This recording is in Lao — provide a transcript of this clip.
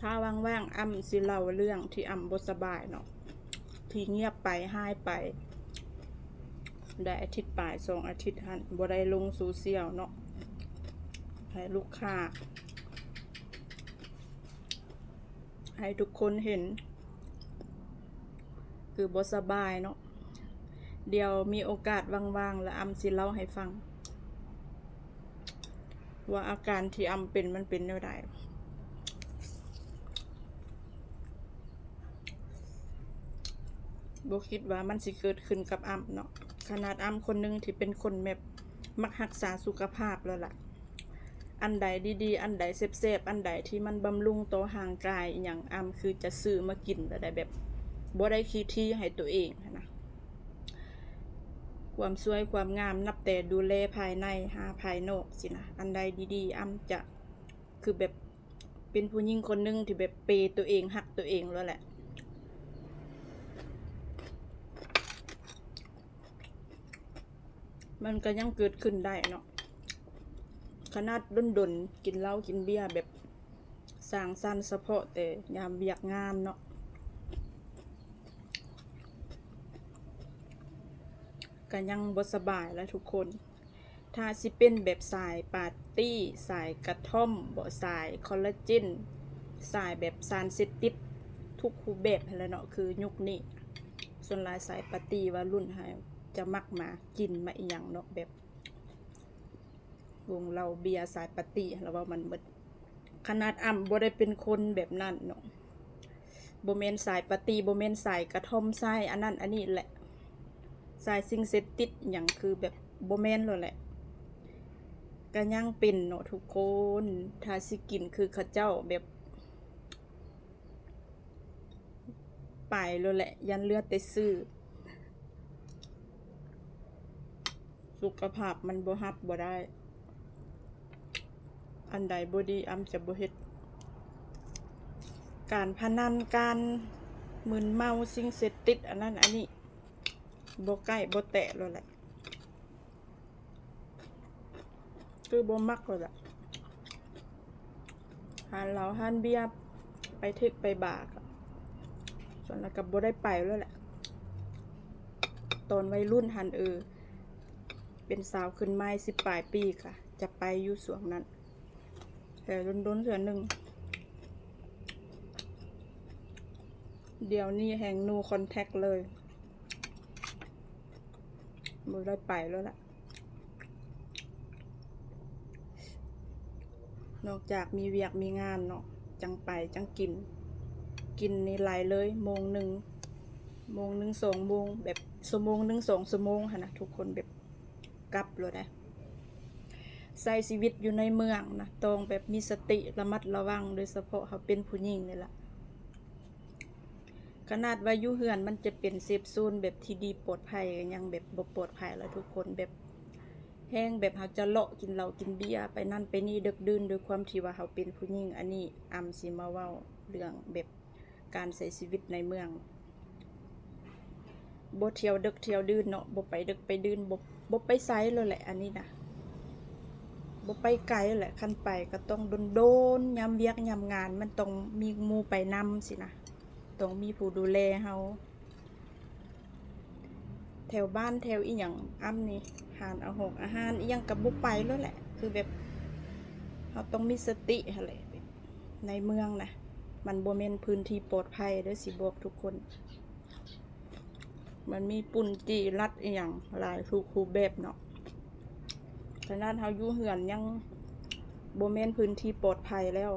ຖ້າວ່າງໆ ອ້ຳຊິເລົ່າເລື່ອງທີ່ອ້ຳບໍ່ສະບາຍເນາະ ທີ່ງຽບໄປ ຫາຍໄປ ໄດ້ອາທິດປາຍ ສອງອາທິດຫັ້ນ ບໍ່ໄດ້ລົງໂຊຊຽວເນາະ ໃຫ້ລູກຄ້າ ໃຫ້ທຸກຄົນເຫັນ ຄືບໍ່ສະບາຍເນາະ. ດຽວມີໂອກາດວ່າງໆ ລະອ້ຳຊິເລົ່າໃຫ້ຟັງ ວ່າອາການທີ່ອ້ຳເປັນມັນເປັນແນວໃດ. ບໍ່ຄິດວ່າມັນຊິເກີດຂຶ້ນກັບອ້ຳເນາະ. ຂະໜາດອ້ຳຄົນໜຶ່ງທີ່ເປັນຄົນແບບມັກຮັກສາສຸຂະພາບແລ້ວລະ ອັນໃດດີໆ ອັນໃດແຊບໆ ອັນໃດທີ່ມັນບຳລຸງຕໍ່ຮ່າງກາຍອີ່ຫຍັງ ອ້ຳຄືຈະຊື້ມາກິນແລ້ວໄດ້ ແບບບໍ່ໄດ້ຂີ້ຖີ່ໃຫ້ຕົວເອງຫັ້ນນະ. ຄວາມສວຍຄວາມງາມນັບແຕ່ດູແລພາຍໃນຫາພາຍນອກຊີ້ນະ. ອັນໃດດີໆ ອ້ຳຈະ ຄືແບບເປັນຜູ້ຍິງຄົນໜຶ່ງທີ່ແບບເປຕົວເອງ ຮັກຕົວເອງແລ້ວແຫຼະ. ມັນກໍຍັງເກີດຂຶ້ນໄດ້ເນາະ ຂະໜາດດົນໆ ກິນເຫຼົ້າກິນເບຍແບບສັງສັນ ສະເພາະແຕ່ຍາມວຽກງານເນາະ ກໍຍັງບໍ່ສະບາຍລະທຸກຄົນ. ຖ້າຊິເປັນແບບສາຍປາຕີ້ ສາຍກະທ່ອມບໍ ສາຍຄໍລາເຈນ ສາຍແບບສານເສບຕິດທຸກຮູບແບບຫັ້ນແຫຼະເນາະ ຄືຍຸກນີ້ສ່ວນຫຼາຍສາຍປາຕີ້ ວາຍລຸ້ນເຮົາຈະມັກມາກິນມາອີ່ຫຍັງເນາະ ແບບວົງເຫຼົ້າເບຍສາຍປາຕີ້ຫັ້ນລະ ເວົ້າມັນໝົດ. ຂະໜາດອ້ຳບໍ່ໄດ້ເປັນຄົນແບບນັ້ນເນາະ ບໍ່ແມ່ນສາຍປາຕີ້ ບໍ່ແມ່ນສາຍກະທ່ອມ ສາຍອັນນັ້ນອັນນີ້ແຫຼະ ສາຍສິ່ງເສບຕິດຫຍັງ ຄືແບບບໍ່ແມ່ນໂລດແຫຼະ ກະຍັງເປັນເນາະທຸກຄົນ. ຖ້າຊິກິນຄືເຂົາເຈົ້າແບບ ໄປໂລດແຫຼະ ຢ້ານເຫຼືອແຕ່ຊື່ ສຸຂະພາບມັນບໍ່ຮັບບໍ່ໄດ້. ອັນໃດບໍ່ດີ ອ້ຳຈະບໍ່ເຮັດ. ການພະນັນ ການມຶນເມົາ ສິ່ງເສບຕິດ ອັນນັ້ນອັນນີ້ບໍ່ໃກ້ບໍ່ແຕະໂລດແຫຼະ ຄືບໍ່ມັກໂລດແຫຼະ. ຮ້ານເຫຼົ້າຮ້ານເບຍ ໄປເທັກໄປບາ ສ່ວນຫຼາຍກໍບໍ່ໄດ້ໄປແລ້ວແຫຼະ. ຕອນໄວລຸ້ນຫັ້ນ ເອີ ເປັນສາວຂຶ້ນໃໝ່ ສິບປາຍປີ ກະຈະໄປຢູ່ຊ່ວງນັ້ນ ແຕ່ດົນໆ ເທື່ອໜຶ່ງ. ດຽວນີ້ແຮ່ງ no contact ເລີຍ ບໍ່ໄດ້ໄປແລ້ວລະ. ນອກຈາກມີວຽກມີງານເນາະ ຈັ່ງໄປຈັ່ງກິນ ກິນນີ້ໄຫຼເລີຍ ໂມງໜຶ່ງ ໂມງໜຶ່ງ ສອງໂມງ ແບບຊົ່ວໂມງໜຶ່ງ ສອງຊົ່ວໂມງຫັ້ນນະ ທຸກຄົນ ແບບກັບໂລດໄດ໋. ໃຊ້ຊີວິດຢູ່ໃນເມືອງນະ ຕ້ອງແບບມີສະຕິ ລະມັດລະວັງ ໂດຍສະເພາະເຮົາເປັນຜູ້ຍິງນີ້ລະ. ຂະໜາດວ່າຢູ່ເຮືອນມັນຈະເປັນເຊຟໂຊນແບບທີ່ດີປອດໄພ ກໍຍັງແບບບໍ່ປອດໄພລະທຸກຄົນ ແບບແຮ່ງແບບເຮົາຈະເລາະກິນເຫຼົ້າກິນເບຍໄປນັ້ນໄປນີ້ເດິກດື່ນ ດ້ວຍຄວາມທີ່ວ່າເຮົາເປັນຜູ້ຍິງ. ອັນນີ້ອຳຊິມາເວົ້າເລື່ອງແບບການໃຊ້ຊີວິດໃນເມືອງ ບໍ່ທ່ຽວເດິກທ່ຽວດື່ນເນາະ ບໍ່ໄປເດິກໄປດື່ນ ບໍ່ ບໍ່ໄປໃສເລີຍແຫຼະ ອັນນີ້ນະ ບໍ່ໄປໄກແຫຼະ. ຄັນໄປກໍຕ້ອງດົນໆ ຍາມວຽກຍາມງານ ມັນຕ້ອງມີໝູ່ໄປນຳຊີ້ນະ ຕ້ອງມີຜູ້ດູແລເຮົາ. ແຖວບ້ານແຖວອີ່ຫຍັງ ອຳນີ້ ຮ້ານອາຫອກອາຫານອີ່ຫຍັງກໍບໍ່ໄປໂລດແຫຼະ ຄືແບບເຮົາຕ້ອງມີສະຕິຫັ້ນແຫຼະ. ໃນເມືອງນະ ມັນບໍ່ແມ່ນພື້ນທີ່ປອດໄພເດີ ຊິບອກທຸກຄົນ ມັນມີປຸ້ນຈີ່ລັດອີ່ຫຍັງຫຼາຍທຸກຮູບແບບເນາະ. ຂະໜາດເຮົາຢູ່ເຮືອນຍັງບໍ່ແມ່ນພື້ນທີ່ປອດໄພແລ້ວ